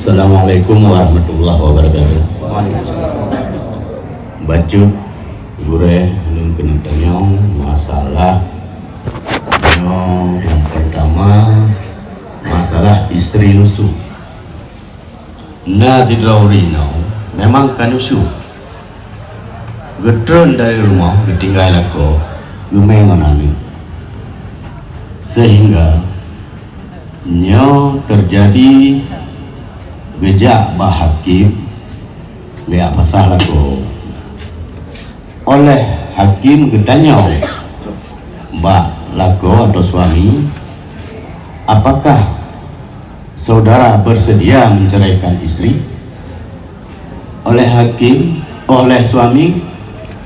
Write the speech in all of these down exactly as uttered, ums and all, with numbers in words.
Assalamualaikum warahmatullahi wabarakatuh. Bacut, gurée, lôn keuneuk tanyong masalah nyoe, nyang pertama, masalah istri nusyuz. Na sidroe ureuëng inong memang ka nusyuz. Geutreun dari rumoh, geutinggai lakoe, geumé ngon aneuk. Sehingga nyoe teujadi geujak bak hakém, geujak pasah lakoe. Óh lheueh hakém geutanyong bak lakoe atau suami, "Apakah saudara bersedia menceraikan istri?" Óh lheueh hakém, óh lheueh suami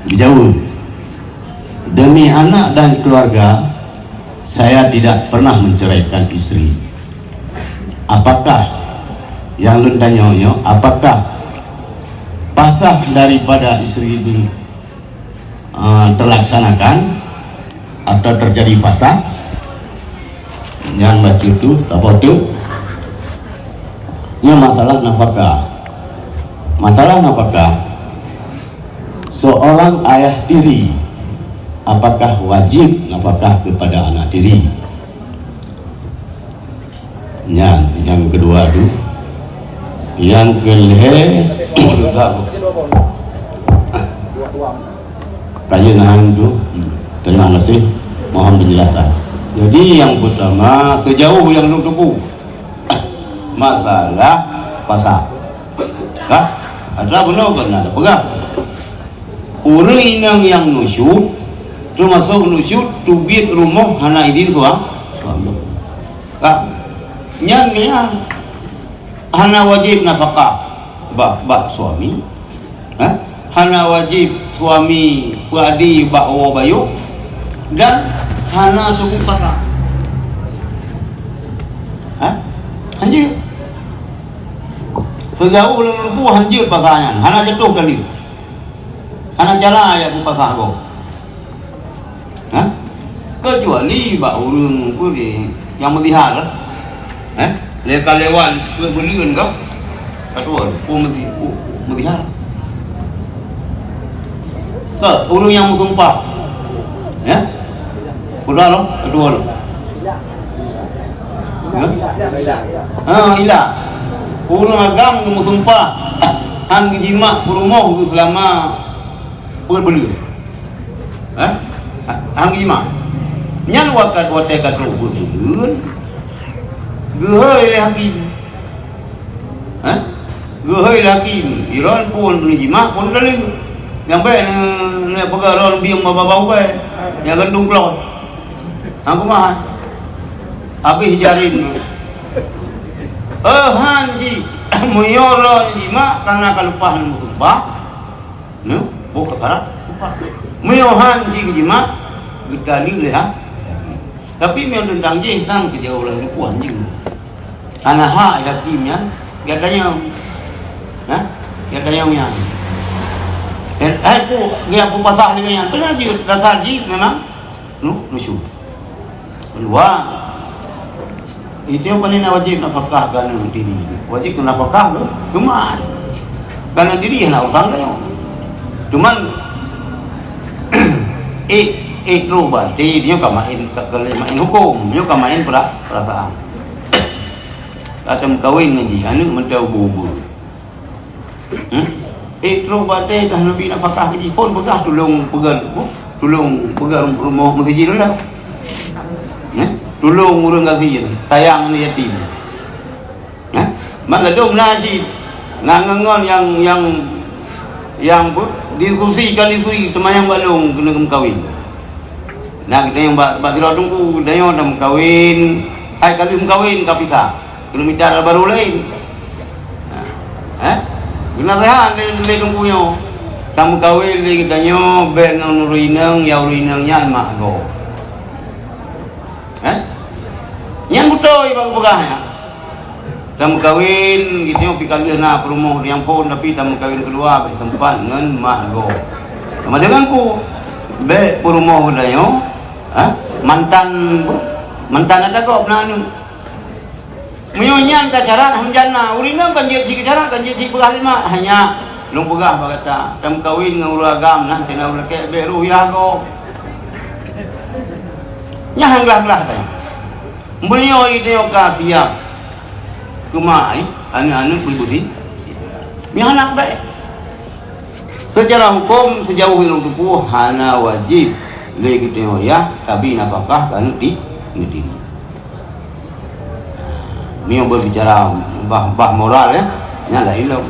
geujaweueb, "Demi anak dan keluarga, saya tidak pernah menceraikan istri." Apakah, nyang lôn tanyong nyoe, apakah pasah daripada istri itu, eh, terlaksanakan atau terjadi fasad? Nyan bacut tu, tapotuk. Nyan masalah nafakah. Masalah nafakah, seorang ayah tiri, apakah wajib nafakah kepada anak tiri? Nyan, nyang keudua tu. Nyang keulhée, ka jeuet na han tu. Terima kasih. Mohon penjelasan. Jadi, nyang pertama, sejauh nyang lôn teupeu, masalah pasah. Kah? Atra bunoe keunan peugah. Ureuëng inong nyang nusyuz, teumasok nusyuz teubiet rumoh hana idin sua-, suami. Kah? Nyan, nyan hana wajéb nafakah bak, bak suami. Ha? Hana wajéb suami peuadi bak woe bayeue dan hana seuguek pasah. Ha? Hanjeuet. Sejauh lôn teupeu hanjeuet pasah nyan, hana jatuh kali. Hana cara jak peupasah gob. Ha? Keucuali bak ureuëng peue nyang meuzihar. Eh? Lé ka lewat peuet buleuen ka. Ka tuwoe, peue meuzi-, peue, peue meuzihar. Keu ureuëng nyang meusumpah. Ya? Peue lom, ka tuwoe lom. Ha? Ha, ila. Ureuëng agam geumeusumpah, han geujimak peurumoh geuh seulama peuet buleuen. Ha? Han geujimak. Nyan wakat watée ka trok peuet buleuen, geuhôi lé hakém. Ha? Geuhôi lé hakém, iron phon neujimak phon dalil. Nyang bék ne-, neupeugah lôn bieng babah ubé, nyang gandong klon. Han kumaha? Habéh jarim. Eh, han jih, meunyoe lôn jimak kana ka leupah neusumpah, nyoe, boh ka sarat, sumpah. Meunyoe han jih geujimak, geutaleuek lé ha. Tapi meunyoe teuntang jih, sang sijauh ureuëng lupoh anjing. Hana hak hakém nyan, gata nyang, ha? Gata nyang nyan. Dan hai pu, dia pu pasah dengan nyan. Kena jeuet dasar jih memang nu, nusyuz. Keudua, itu nyang paling wajéb nafakah keu aneuk diri. Wajéb keu nafakah keu, keu mak. Keu aneuk diri hana urusan tanyoe. Cuman, eh, eh, trok baté, nyoe ka main, ka, ka main huköm, nyoe ka main pera-, perasaan. Ka tameukawen ngon jih, aneuk mantong ubu-ubu. Hmm? Eh, trok baté dah Nabi nafakah keu jih, phon peugah tulông peugah, tulông peugah rumoh meuseujid lom. Eh? Tulông ureuëng gasien, sayang aneuk yatim. Eh? Man ladôm na cit, na ngon-ngon nyang, nyang, nyang pe-, diskusi, kan diskusi, teuma nyang balong keuneuk meukawen. Na geutanyoe bak, bak sidroe teungku, geutanyoe na meukawen, hai ka lheueh meukawen ka pisah, keuneuk mita barô laén. Nah, eh? Geunasehat lé, lé teungku nyoe, tameukawen lé geutanyoe bék ngon ureuëng inong, ya ureuëng inong nyan mak gob. Eh? Nyan beutôi bak geupeugah nyan. Tameukawen, geutanyoe pih ka lheueh na peurumoh nyang phon, tapi tameukawen keudua bék seumpat ngon mak gob. Sama dengan ku, bék peurumoh geutanyoe, ha? Mantan, mantan ata gob na aneuk. Meunyoe nyan ka syarat, alhamdulillah. Ureueng inong kan jeuet cit syarat, kan jeuet cit peugah lima. Hanya lôn peugah bak gata, tameukawen ngon ureueng agam, nah, teuh na ureueng lakèe, bèk ruyah gob. Nyan han glah-glah teuh. Meunyoe tanyoe ka siap keu mak, eh, aneuk-aneuk bri beusi. Nyan hana bèk. Secara hukum, sejauh ilong teupeu, hana wajib lé geutanyoe yah tabi nafakah keu aneuk di, di, di. Meunyoe berbicara bah, bah moral, ya, nyan laén lom.